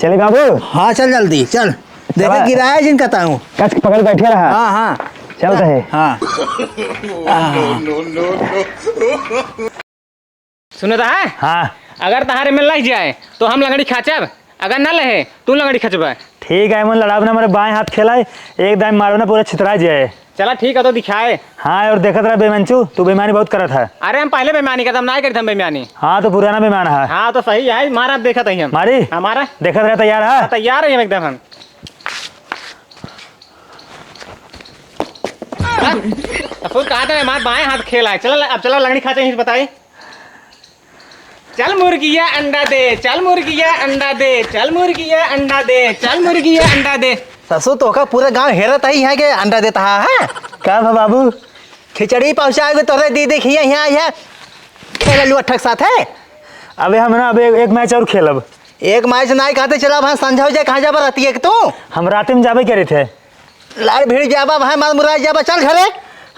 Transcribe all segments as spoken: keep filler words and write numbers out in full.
चले बाबू। हाँ, चल जल्दी, चल। देखे चला। गिराए जिन कहता हूँ। कस के पकड़ बैठे रहा। हाँ, हाँ। चलते हैं। हाँ। सुनत है? हाँ। अगर तहारे में लग जाए, तो हम लंगड़ी खाचब, अगर ना लहे, तू लंगड़ी खचबा। ठीक है, मन लड़ाब ना, हमारे बाएं हाथ खेला है, एक दाएं मारब ना, पूरा छितरा जाए। चला ठीक है, तो दिखाए। हाँ, और देखत रहा बेमंचू, तू बेईमानी बहुत करत है। अरे हम पहले बेईमानी करत, हम ना करत हम बेईमानी। हाँ, तो पुराना बेईमान है। हाँ, तो सही है, मारा देखत ही हम। मारी? हमारा? देखत रहा, तैयार है? हाँ, तैयार है एकदम हम। हाँ? ससुर कहा था, हमारे बाएं हाथ खेला है। चला, अब चला लंगड़ी खाचे ही बताई। चल मुर्गिया अंडा दे, चल मुर्गिया अंडा दे, चल मुर्गिया अंडा दे, चल मुर्गिया अंडा दे। ससुर, तोहका पूरा गांव हेरत ही है के अंडा देत हा, हैं? का भा बाबू? खिचड़ी पहुंचाए के तोरे दीदी खिया यहाँ, यहाँ खेल लुआ ठक साथ है। अबे हम ना, अबे एक, एक मैच और खेलब। एक मैच नाहीं कहते, चला भाई संझा हो जाए, कहाँ जाबा रहती है तू? हम रात में जाबे करे थे। लाड़ भिड़ जाबा भाई, मार मुराई जाबा, चल घरे।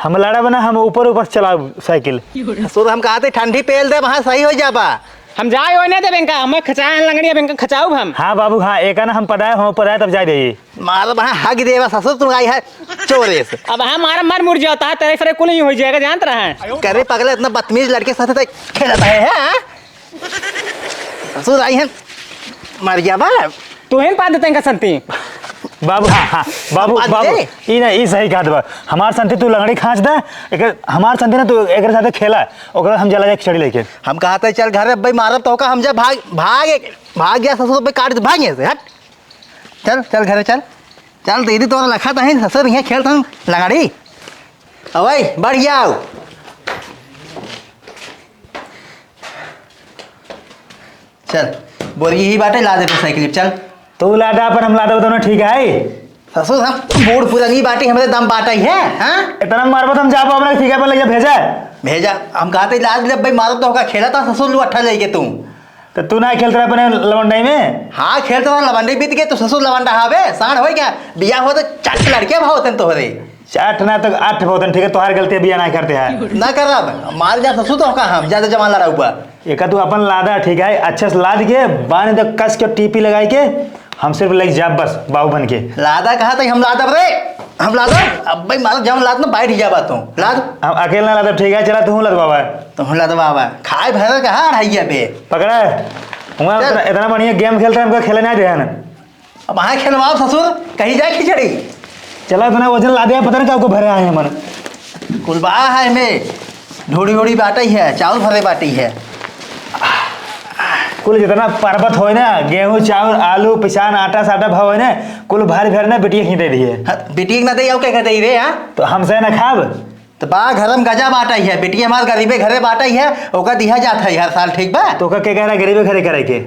हम लड़ब ना, हम ऊपर ऊपर चलाब साइकिल। ससुर, हम कहते ठंडी पेल दे, वहाँ सही हो जाबा। हम जाए ओने देबे इनका, हम खचाए लंगड़ी, अब इनका खचाउब हम। हाँ बाबू, हाँ, एका ना हम पदाए, हम पदाए तब जाए देई। मार वहाँ हग देबा ससुर, तू आई है चोरे से। अब हम मार मर मुर जाता है, तेरे फरे कुल ही हो जाएगा, जानत रहा है। करे पगला, इतना बदतमीज लड़के साथ खेलत है, हैं? ससुर आई है, मर गया बा। तू ही न पा देते इनका संती। बाबू, हाँ, हाँ, बाबू, बात बाबू, दे। ई ना, ई सही कहत बा। हमार संती तू लंगड़ी खांच दे, एकर, हमार संती ना तू एकर साथे खेला, ओकर हम जला जाए खिचड़ी लेके। हम कहते चल घरे, भाई मारब तो का, हम जा भाग, भाग, भाग गया ससुर, भाई काट दे, भाग यहाँ से, हट। चल, चल घरे चल। चल दीदी, तोरा लखा तो है, ससुर यहाँ खेलत हन लंगड़ी। अवै, बढ़ जाओ। चल, बोरी ही बाटे, ला दे तो साइकिल, चल। तू लादा पर हम लादा दोनों ठीक है। ससुर, हम बूढ़ पुरानी बाटी, हमरे दम बाटा ही है, हाँ? इतना मारबो तो हम जाबो अपना ठीक है, पर ले जा भेजा। भेजा, हम कहते लाद ले भाई, मारो तो होगा, खेला था ससुर लुअट्ठा लेके तू। तो तू ना खेलत रहा अपने लवंडाई में? हाँ, खेलत रहा, लवंडाई बीत गए, तो ससुर लवंडा हावे, साढ़ हो गया, बिया हो तो चार लड़के भाव होते तोहरे। चार ना तो आठ भाव होते, ठीक है, तोहार गलती, बिया ना करते हैं। ना करब, मार जा ससुर तो का हम, ज्यादा जवान लड़ाऊ बा। एका तू अपन लादा, ठीक है, अच्छे से लाद के, बाने तो कस के टीपी लगाई के, हम सिर्फ लेके जाब बस, बाबू बन के। लादा कहा था हम लादब रे, हम लादब, अब भाई मारो जवान लाद ना बैठ जाबा तू, लाद। हम अकेला ना लादब, ठीक है, चला तू लाद बाबा। तो हम लाद बाबा, खाए भरे कहा अढ़ाइया बे। पकड़ा है। हुआ चल। इतना, इतना बढ़िया गेम खेलता है, हमको खेले ना दे है ना। अब हाँ खेलवाओ ससुर, कहीं जाए खिचड़ी। चला इतना वजन ला दिया, पता नहीं का को भरे आए हैं मन। कुल बा है में, ढोड़ी ढोड़ी बाटी है, चावल भरे बाटी है। कुल जितना परबत होए ना, गेहूं, चावल, आलू, पिसान, आटा, साटा भाव है ना, कुल भारी भर ना बिटिया खींचे दिए। हाँ, बिटिया के ना दे, आओ क्या कहते ही रे, हाँ? तो हमसे ना खाब। तो बा घर में गजा बाटा ही है, बिटिया हमार गरीबे घरे बाटा ही है, ओका दिया जात है हर साल, ठीक बा? तो ओका के कह रहा गरीबे घरे करे के?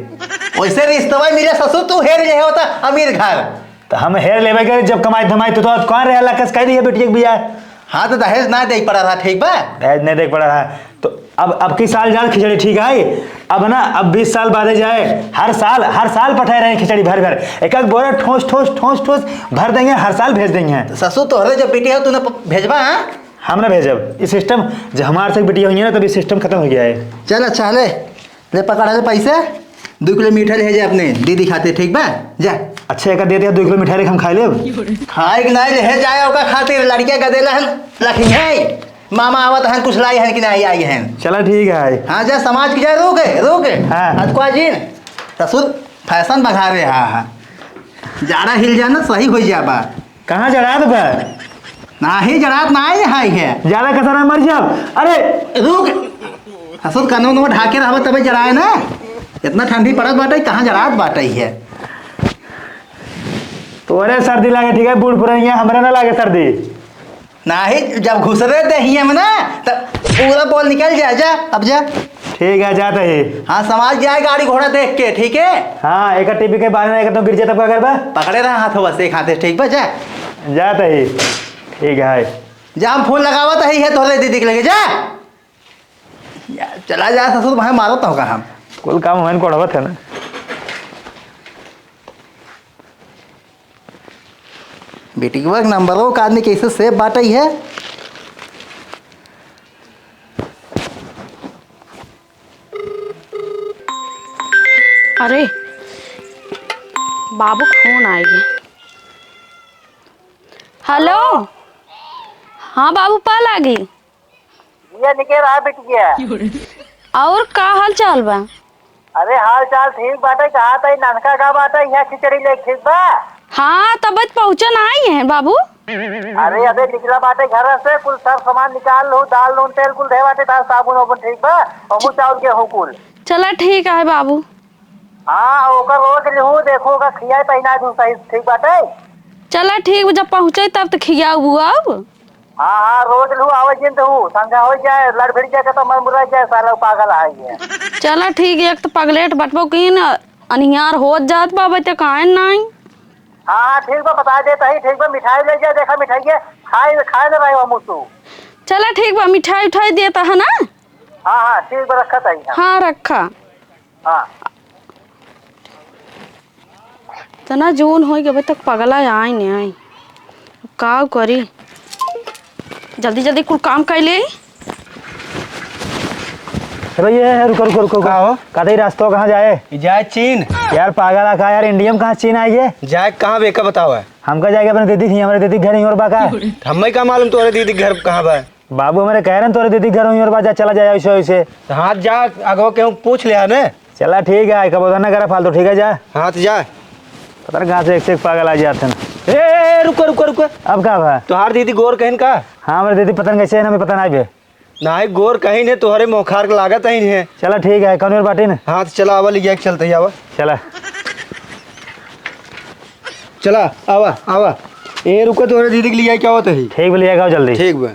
वैसे रिश्तवा मिले ससुर, तू हेर ले होता अमीर घर। तो हम हेर लेबे के, जब कमाई धमाई तो, तो कौन रहे लकस कह दिए बिटिया के बिया? हाँ, तो दहेज ना दे पड़ा रहा, ठीक बा? दहेज नहीं दे पड़ा रहा। तो अब, अब की साल जाल खिचड़ी, ठीक है? अब ना, अब बीस साल बाद जाए, हर साल, हर साल पठाए रहे खिचड़ी भर भर, एक एक बोरा ठोस ठोस ठोस ठोस भर देंगे, हर साल भेज देंगे। तो ससुर तोहरे जब बिटिया हो, तू ना प-, भेजबा, हाँ? हम ना भेजब। ई सिस्टम, जब हमार से बिटिया हुई है ना, तब ई सिस्टम खत्म हो गया है। चल अच्छा, ले, ले पकड़ ले पैसे, दो किलो मिठाई ले जा अपने दीदी खातिर, ठीक बा? जा। अच्छा, एका दे दे, दो किलो मिठाई लेके हम खा लेब। खाए के नाई ले जाए, ओका खातिर लड़किया का देला हन, लखी है। मामा आवत हन, कुछ लाई हन कि नाई आई हन। चला ठीक है। हाँ, जा समाज की जा, रुक, रुक। हाँ। अतकुआ जी, ससुर फैशन बघारे, हाँ, हाँ। जाड़ा हिल जाना, सही हो जाबा। कहाँ जड़ात बा? नाही जड़ात नाही है, है। ज्यादा कसर है, मर जाओ। अरे रुक। ससुर कनवा उनवा ढाके रहबा तबे जड़ाए ना। इतना ठंडी पड़त बाटे, कहाँ जड़ात बाटे है? तोरे सर्दी लागे, ठीक है, बूढ़ पुरनिया, हमरा ना लागे सर्दी। नाही, जब घुसरे देहिया में ना, तब पूरा बोल निकल जाए, जा, अब जा। ठीक है, जात ही। हाँ, समाज जाए गाड़ी घोड़ा देख के, ठीक है? हाँ, एक टीवी के बारे में एक तो गिर जाए तब का करबा? पकड़े रहा हाथवा से एक हाथे, ठीक बा, जा। जात ही। ठीक है। जा, हम फोन लगावत ही है तोहरे दीदी के लगे, जा। या, चला जा ससुर, भाई मारत हो का हम। कुल काम हमें कोड़वत है ना। बेटी के वर्क नंबर हो का आदमी कैसे सेफ बाटे है। अरे, बाबू फोन आइ गए। हेलो। हाँ बाबू, पा लागी। जिया निके रहा बिटिया। और का हाल चाल बा? अरे हाल चाल ठीक बाटे, कहा तई ननका का बाटे, यहाँ खिचड़ी ले ठीक बा? हाँ, तब पहुँचे ना आई है बाबू। अरे अबे निकला बाटे घर से, कुल सब सामान निकाल लो, दाल नून तेल कुल दे बाटे, दाल साबुन ओबुन ठीक बा, अमू चाउर गेहूँ कुल। चला ठीक है बाबू। हाँ, ओकर रोज लिहू, देखू ओकर खियाई पहिना दू सही, ठीक बाटे? चला ठीक बा, जब पहुँचे तब तो खियाऊ अब। हाँ, हाँ, रोज लिहू, आवे जिन तू, संझा हो जाए, लड़ भिड़ जाए, तो मन बुला जाए, साला पागल आई है। चला ठीक, एक तो पगलेट बटबो की न, अनियार होत जात बा, बते काहे नाई? हाँ, हाँ, ठीक बा, बता देत ही, ठीक बा, मिठाई ले जाए, देखा मिठाई के, खाए, खाए न रहे हो मुसु। चला ठीक बा, मिठाई उठाई देत है ना? हाँ, हाँ, ठीक बा, रखत ही हम। हाँ, रखा। हाँ। इतना जून होइ गए, अबे तक पगला आए नहीं आए, अब का करी, जल्दी जल्दी कुल काम कर ले। अरे ये है, रुको, रुको, रुको, रुको। का हो? का दे रास्ता कहाँ जाए? ई जाए चीन। यार पागल आ का यार, इंडिया में कहाँ चीन आई है? जाए कहाँ बे, का बताओ है? हमका जाएगा अपने दीदी की, हमारे दीदी के घर यहीं और बा का? हमें का मालूम तोरे दीदी के घर कहाँ बा? बाबू हमारे कह रहे हैं तोरे दीदी के घर यहीं और बा, जा चला जाए ऐसे वैसे। तो हाँ जा, आगो के हम पूछ लिया ने। चला ठीक है, कब उधर ना करा फालतू, ठीक है जा। हाँ तो जा। पता नहीं कहाँ से एक से एक पागल आ जाते हैं। ए, ए, ए, रुको, रुको, रुको। अब का भा? तोहार दीदी गोर कहिन का? हाँ, हमारे दीदी पता नहीं कैसे है ना, हमें पता नहीं बे। नाहीं, गोर कहिन है, तोहरे मोखार के लागत है इन्हें। चला ठीक है, कौन और बाटी ना? हाँ, तो चला, आवा, लिया के चलते ही, आवा। चला। चला, आवा, आवा। ए, रुको, तोहरे दीदी के लिया के आवत ही। ठीक बा, लिया के आओ जल्दी। ठीक बा।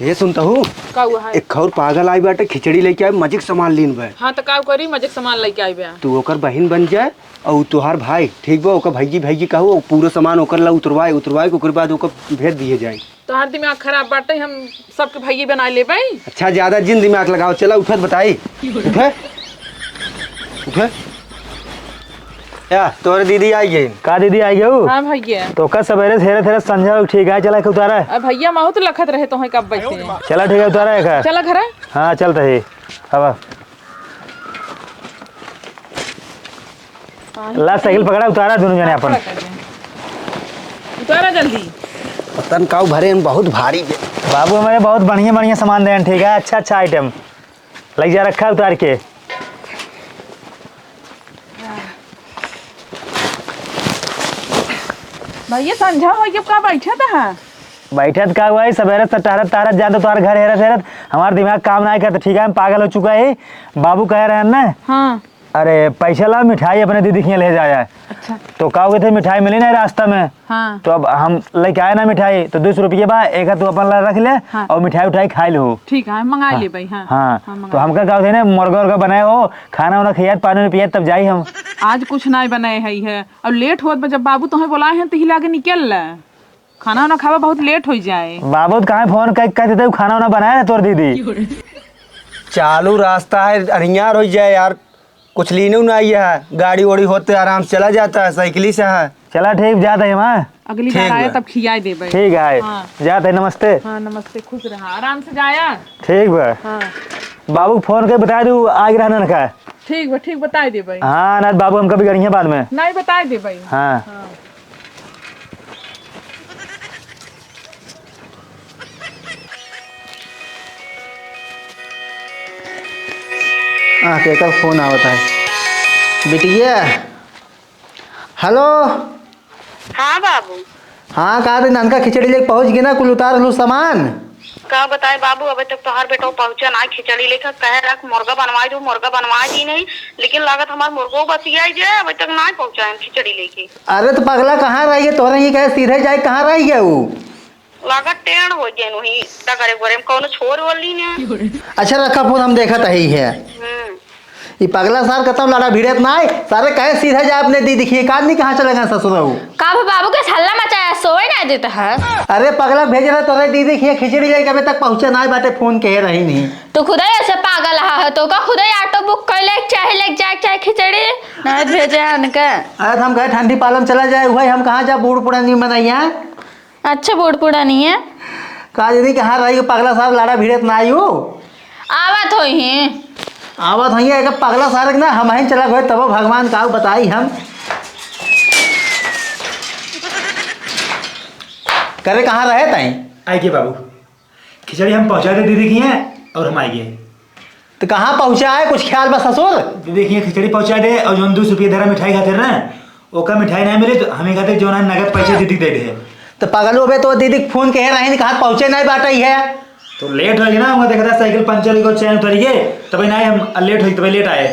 ए, सुनता हूँ। का हुआ है? एक और पागल आई बाटे, खिचड़ी लेके आए, मजिक सामान लीन बा। हाँ, तो का करी, मजिक सामान लेके आई बा। तू ओकर बहिन बन जाए, और तोहार भाई, ठीक बा, ओकर भैगी, भैगी कहू, और पूरा सामान ओकर ला उतरवाए, उतरवाए के ओकर बाद ओकर भेज दिए जाए। तोहार दिमाग खराब बाटे, हम सबके भैगी बना लेबे। अच्छा, ज्यादा जिन दिमाग लगाओ, चला उठत बताई। उठे, उठे। या, तोरे दीदी आई गई। का दीदी आई गई? हाँ भैया। तो का सवेरे से हेरे, हेरे संझा हो, ठीक है, चला के उतारा। अब भैया महू तो लखत रहे तोहे कब बैठे। चला ठीक है, उतारा है का? चला घरे। हाँ, चलता ही। अब हाँ, ला, साइकिल पकड़ा, उतारा दोनों जने अपन। पकड़ के। उतारा जल्दी। पतन काऊ भरे में बहुत भारी बे। बाबू हमारे बहुत बढ़िया, बढ़िया सामान देन, ठीक है, अच्छा, अच्छा आइटम। लग जा, रखा उतार के। भैया, संझा हो गया, का बैठा था? बैठत का हुआ है, सवेरे से टहरत, टहरत जान तो तोहर घर हेरत, हेरत हमार दिमाग काम ना करत, ठीक है, हम पागल हो चुका है। बाबू कह रहे हैं ना, हाँ। अरे, पैसा ला, मिठाई अपने दीदी के यहाँ ले जाया। अच्छा। तो का हुए थे, मिठाई मिली ना रास्ता में। हाँ। तो अब हम लेके आए ना मिठाई, तो दो सौ रुपये बा, एक तू अपन ला रख ले हाँ। और मिठाई उठाई खाई लो। ठीक है, मंगा हाँ। ले भाई, हाँ। हाँ। हाँ, मंगा तो ले। हमका का होते ना, मुर्गा उर्गा बनाए हो, खाना वाना खियात, पानी उनी पियात, तब जाई हम। आज कुछ ना बनाए है, है। अब लेट होत बा, जब बाबू तोहे बोलाए हैं, तो हिला के निकल ले। खाना वाना खावा, बहुत लेट हो जाए। बाबू तो कहाँ फोन कर, कर देते, खाना वाना बनाए ना तोर दीदी। चालू रास्ता है, अनियार हो जाए यार। कुछ लीनू ना आई है, गाड़ी ओड़ी होते आराम से चला जाता है, साइकिल से है। चला ठीक, जात है वहाँ। अगली ठीक बार आया बा। तब खियाए देबे। ठीक है, हाँ। जात है, नमस्ते। हाँ, नमस्ते, खुश रहा, आराम से जाया। ठीक बा। हाँ। बाबू के फोन के बताए दू, आगे रहना रखा है। ठीक बा, ठीक, बताए देबे। हाँ, ना बाबू हम कभी गड़िया बाद में। नहीं, बताए देबे। हाँ। हाँ। आ, केकर फोन आवत है? बिटिया, हेलो। हाँ बाबू। हाँ, का रे, ननका खिचड़ी लेके पहुँच गए ना, कुल उतार लू सामान। का बताए बाबू, अबे तक तोहार बेटो पहुँचा ना, खिचड़ी लेके कहे रख, मुर्गा बनवाई दू, मुर्गा बनवाई दी नहीं, लेकिन लागत हमार मुर्गो बसियाई जे, अबे तक ना पहुँचा है खिचड़ी लेके। अरे तो पगला कहाँ रह गए, तोहरा ही कहे सीधे जाए, कहाँ रह गए ऊ? लागत टेढ़ हो गए वही डगरे गोरे में, कौनो छोर ओर ली ने। अच्छा रखा फोन, हम देखत ही है। हम्म। ई पगला सार कतौ लड़ा भिड़त ना है, सारे कहे सीधे जा अपने दीदी खिए, का आदमी कहाँ चले गए ससुर हो? का भा बाबू के हल्ला मचाया, सोए ना देता है। अरे पगला भेज रहा तोरे दीदी खिए खिचड़ी लेके अबे तक पहुँचे ना है, बाटे फोन कहे रही नहीं। तो खुदा ऐसे पागल हा है, तो का खुदा ऑटो बुक कर ले, चाहे लेके जाए, चाहे खिचड़ी ना भेजे है उनके। अरे तो हम कहे ठंडी पालम चला जाए, वही हम कहाँ जा बूढ़ पुरानी मनैया। अच्छा, बूढ़ पुरानी है। का दीदी कहाँ रही पगला सार लड़ा भिड़त ना आई हो? आवत होई हैं। आवत हइये एक पगला सारे के ना, हमहिन चला गए, तबो भगवान का बताई हम। करे कहाँ रहे तई? आइगे बाबू, खिचड़ी हम पहुँचा दे दीदी किहाँ और हम आइगे। तो कहाँ पहुँचा है, कुछ ख्याल बा ससुर? दीदी किहाँ खिचड़ी पहुँचा दे और जौन दो सौ रुपये धरा मिठाई खातिर ना, ओका मिठाई नाहीं मिली तो हमें कहते जौन है नगद पैसा दीदी दे दे। तो पगलू बे, तो दीदी के फोन कहे रही, कहा पहुँचे नाहीं बाटइ है। तो लेट होइ गया ना, वहाँ देखा था साइकिल पंचर होइ गया, चैन उतर गए, तबे नाहीं हम लेट होइ, तबे लेट आए।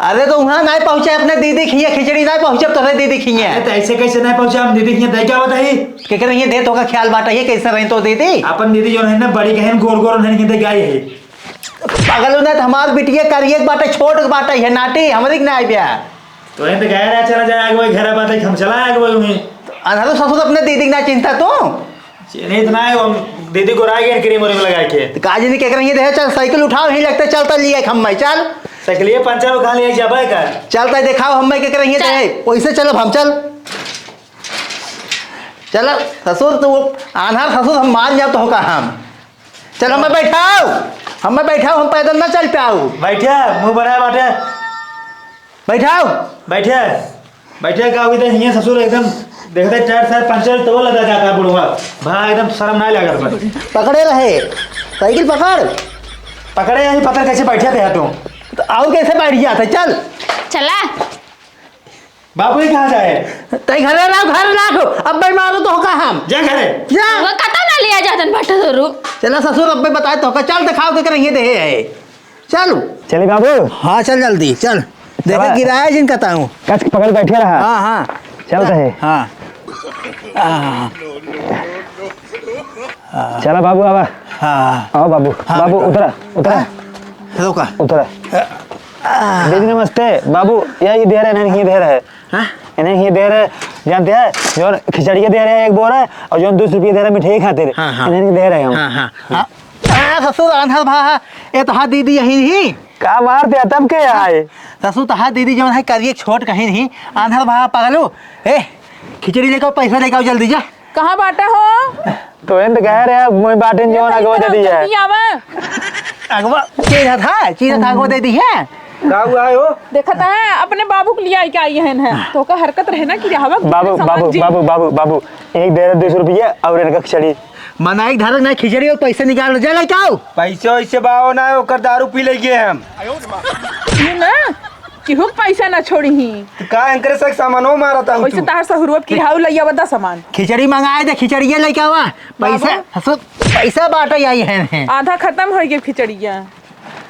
अरे तो वहाँ नाहीं पहुँचे अपने दीदी खिया, खिचड़ी नाहीं पहुँचे तोरे दीदी खिया। अरे तो ऐसे कैसे नाहीं पहुँचे, हम दीदी खिया दे क्या बताई? केकरे हियाँ दे, तोका ख्याल बाटइ है कैसे रही तो दीदी? अपन दीदी जौन है ना बड़ी कहन गोर गोर उन्हें दे गई है। पगलू ना, तो हमार बिटिया करिए के बाटे, छोट के बाटे, है नाटी, हमरी के ना आइब्या। तो एन तो गया रहा, चला जाए, आगे वही घर बाटे, हम चला आगे वही में। अनहरो ससुर अपने दीदी के ना चिंता तू। चिन्हित ना है, हम दीदी को राय गए क्रीम उरीम लगा के। तो काजी ने केकरे हियाँ दे, चल साइकिल उठाओ, ही लगते चलता लिए हम मैं, चल। साइकिल ये पंचर उखा लिया, जाबे का? चलता दिखाओ, हम मैं केकरे हियाँ चल। दे, वैसे चलब हम, चल। चल ससुर, तू आन्हर ससुर, हम मान जाओ तो का हम। चल, हमें बैठाओ, हमें बैठाओ, हम पैदल ना चल पाओ। बैठे, मुंह बनाए बैठे। बैठाओ। बैठे, बैठे का हुई तो हियाँ ससुर एकदम देखते टायर सायर पंचर तो लगा जाता है बुढ़वा। भा एकदम शर्म ना लगा बस। पकड़े रहे, साइकिल पकड़। पकड़े यही पकड़ कैसे बैठे थे तू? तो और कैसे बैठ जाते? चल। चला। बाबू, ये कहाँ जाए? तई घरे रहो, घर रखो। अब भाई मारो तो का हम? जा घरे। जा। वो कतौ ना लिया जातन भट्टा जरूर। चला ससुर, अब भाई बताए तो का। चल दिखाओ के करेंगे दे है। चल। चले बाबू। हाँ, चल जल्दी, चल। देखे चला। गिराए जिन कतौ। कस के पकड़ बैठे रहा। हाँ, हाँ। चल रहे। हाँ। हाँ। चला बाबू, आवा। हाँ। आओ बाबू। हाँ, बाबू, बेटा। उतरा, उतरा। हाँ। रुका। उतरा। आ। दीदी नमस्ते। बाबू, या ये दे रहे, इन्हें ये दे रहे। हाँ? इन्हें ये दे रहे, जानते हैं, जौन खिचड़िया दे रहे एक बोरा, और जौन दो सौ रुपया दे रहे मिठाई खातिर, हाँ, हाँ। इन्हें दे रहे हम। हाँ, हाँ। हाँ। आ, ससुर, आन्हर भा, ये तो हाँ दीदी यही ही। का मार दे, तब के आए? ससुर, तो हाँ दीदी जौन है, करिए छोट कहीं नहीं, आन्हर भा, पगलू, ए, खिचड़ी लेके आओ, पैसा लेके आओ, जल्दी जा। कहाँ बाटा हो? तो एन तो कह रहे हैं, मैं बाटे जौन अगवा दे दिया। जल्दी आवा। अगवा, चीज था, चीज था, अगवा दे दी है। का हुआ है हो? देखत है, अपने बाबू के लिए आई के आई है ना। हाँ। तो का हरकत रहे ना कि रहवा बाबू, सामान बाबू, जी। बाबू, बाबू, बाबू, एक दे रहे दो सौ रुपया और इनका खिचड़ी। मनाई धरक ना खिचड़ी और पैसे निकाल, जा लेके आओ। पैसे वैसे बाओ ना, ओकर दारू पी ले गए हम। ये ना, केहू के पैसा ना छोड़ी ही। तो का एनकरे से सामानो मारा था वैसे तू? तहार सहुरुआ की हाउ लइया बदा सामान। खिचड़ी मंगाए दे, खिचड़िया लेके आवा। पैसा, बाबू। हसो, पैसा बाटे आई है, हैं। आधा खतम होइ गए खिचड़िया।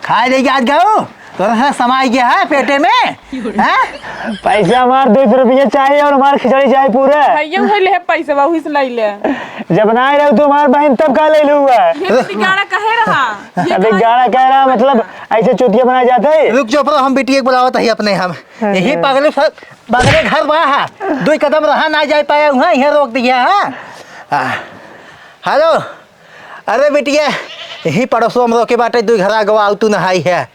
खाए ले जात गयो, तोरा से समाई गया है पेटे में, हैं? पैसा हमार दो सौ रुपया चाहिए और हमार खिचड़ी चाहिए पूरा। भैया, वही ले पैसा, वही से ले ले। जब ना आए रहो तू हमार बहन, तब का ले लूँगा? ये तो गाना कहे रहा। ये अबे गाना गाना कह रहा, मतलब, ऐसे चुतिया बनाए जाते हैं। रुक जाओ, पर हम बिटिया के बुलावत ही अपने हम। हाँ। यही पगले सर, पगले घर बा हा। दो कदम रहा ना जाए पाया, वहाँ यहाँ रोक दिया, हाँ। आ, हेलो, अरे बिटिया, यही पड़ोसो हम रोके बाटे, दो घर आगवा आऊ तू नहाई है।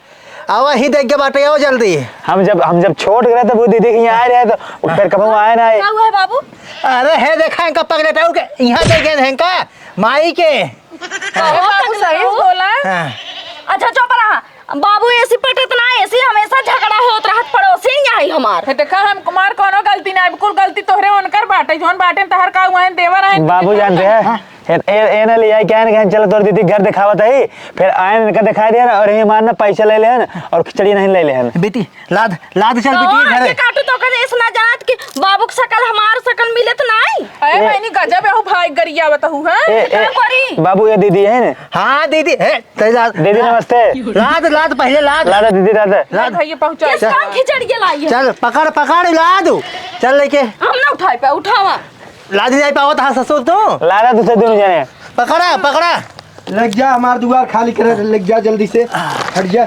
आवा ही देख के बाटे, आओ जल्दी। हम जब, हम जब छोट रहे थे, वो दीदी के यहाँ आए रहे, तो उ फिर कबहू आए ना आए। का हुआ है बाबू? अरे है देखा इनका पगले टाऊ के, यहाँ देख गए हैं इनका, माई के। अरे बाबू, सही से बोला। हाँ। अच्छा, चुप रहा। बाबू, एसी पटत ना, एसी हमेशा झगड़ा होत रहत, पड़ोसी ही आई हमार। हे देखा, हम कुमार कोनो गलती ना, बिल्कुल गलती तोहरे उनकर बाटे, जौन बाटे तहर का हुआ है, देवर है। बाबू जानते हैं, हाँ। ए, ए, ए ना ले आई, क्या है ना, चलो तोर दीदी घर दिखावत है, फिर आयन इनका दिखाई दे और ये मारना पैसा ले लेन और खिचड़ी नहीं ले लेन। बेटी, लाद, लाद चल तो बिटिया घरे। ये काटू तो कदे ऐसा ना जानत कि बाबू के शकल हमार शकल मिलत नाई। अरे ए, बहनी गजब है, हो भाई गरिया बताहू, हैं? ए, ए, का करी? बाबू ये दीदी है ना? हाँ दीदी, ए, ते लाद। दीदी नमस्ते। लाद, लाद पहले लाद। लाद दीदी लाद। लाद। भैया पहुँचा। किस काम खिचड़ी के लाई है? चल पकड़, पकड़ लाद। चल लेके। हम ना उठाई पे, उठावा। लाद नहीं पावत हा ससुर तू। लाद तू से दोनों जने। पकड़ा, पकड़ा। लग जा, हमार दुआर खाली करे, लग जा जल्दी से। हट जा।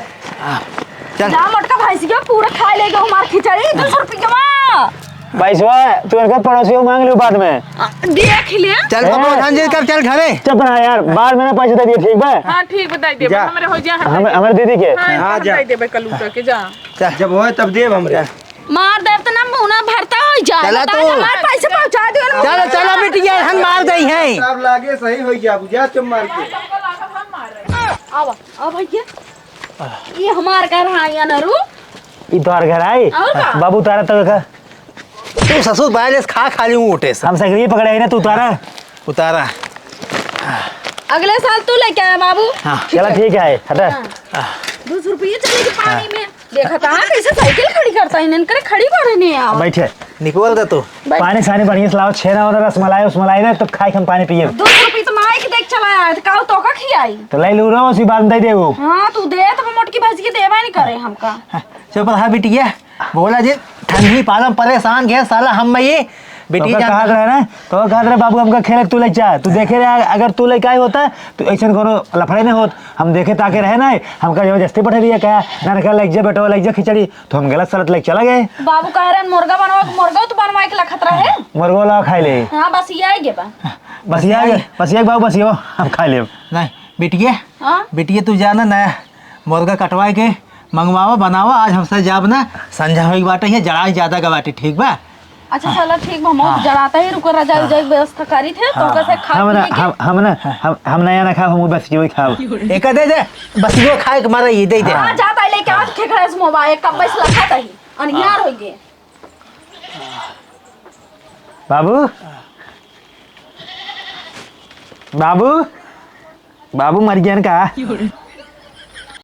चल। जा मोटका भैंसिया पूरा खा लेगा हमार खिचड़ी, दो सौ रुपया। पैसवा तू इनका पड़ोसियों मांग लो बाद में। आ, देख ले। चल, ए। पकड़ो, धन जी, कर, चल घरे। चुप रहा यार, बाद में ना पैसे दे दिए, ठीक बा? हाँ, ठीक बा, दे देबे, जा। हमरे हो जा, हम हमें, दे देबे। हमारे दीदी के। हाँ, हाँ, हम जा। दे देबे कलूटा के, जा। चल। जब होए तब देब हमरे। चल। मार देब त ना मुंह ना भरता हो जाए। चला बता तू। दे, हमार पैसे पहुंचा दियो ना। चलो, चलो बिटिया, हम मार दई हैं। सब लागे सही हो गया, बुझा चुप मार के। आवा, आ भैया। ई हमार घर है, अनरू। ई तोहर घर है? और का? बाबू उतारा तो का? तू ससुर बायले से खा खाली ऊँटे से। हम सकरी पकड़े है ना, तू उतारा। उतारा। अगले साल तू लेके आया बाबू। हाँ। चला ठीक है, हटा। हाँ। दो सौ रुपये चले गए पानी में। देखा था कैसे साइकिल खड़ी करता है, इन्हन करे खड़ी करे नहीं आओ। बैठे। निकोल का तू। बैठ। पानी सानी बढ़िया से लाओ, छेना ओना रसमलाई उसमलाई ना, तो खाए के हम पानी पिए। दो सौ रुपये तो माई के देख चला आया, तो काऊ तो का खियाई? तो ले लू रो, उसी बाद में दे दे वो। हाँ, तू दे तो मोटकी भैंस के देवा नहीं करे हमका। हाँ, चुप रहा बिटिया, बोला जे ठंडी पालम परेशान गए साला हम ये बिटिया तो का कहत रहे ना, तो कहत रहे बाबू हमका खेले तू ले जा, तू देखे रहे अगर तू लेके आए होता तो ऐसे कोनो लफड़े नहीं होत। हम देखे ताके रहे ना, हमका जबरदस्ती पठे दिया क्या, ना रखा ले जा बेटवा ले जा खिचड़ी, तो हम गलत सलत लेके चला गए। बाबू कह रहे हैं, मुर्गा बनवा, मुर्गा तो बनवा के लखत रहे। मुर्गा ला खाई ले। हाँ, बस ये आइ गए बा। बस ये आइ गए, बस ये बाबू, बस ये हम खाई ले। नहीं, बिटिया, हाँ? बिटिया तू जाना ना, मुर्गा कटवाए के मंगवावा, बनावा, आज हमसे जाब ना, संझा होई बाटे, ये जड़ाई ज्यादा का बाटे, ठीक बा? अच्छा, चला ठीक बा, हम हाँ। जड़ाता ही रुको, रजाई हाँ। उजाई के व्यवस्था करी थे, तो हाँ। कैसे खा हम ना, पी के हम, हम ना, हम, हम नया ना खाब, हम बस यो ही खाब। एक दे दे, बस यो खाए के मारा ये दे दे। हाँ, जाता है लेके आज खेखड़ा से मोबाइल, कब से लखत ही, अनियार हो गए। बाबू, बाबू, बाबू मर गया का?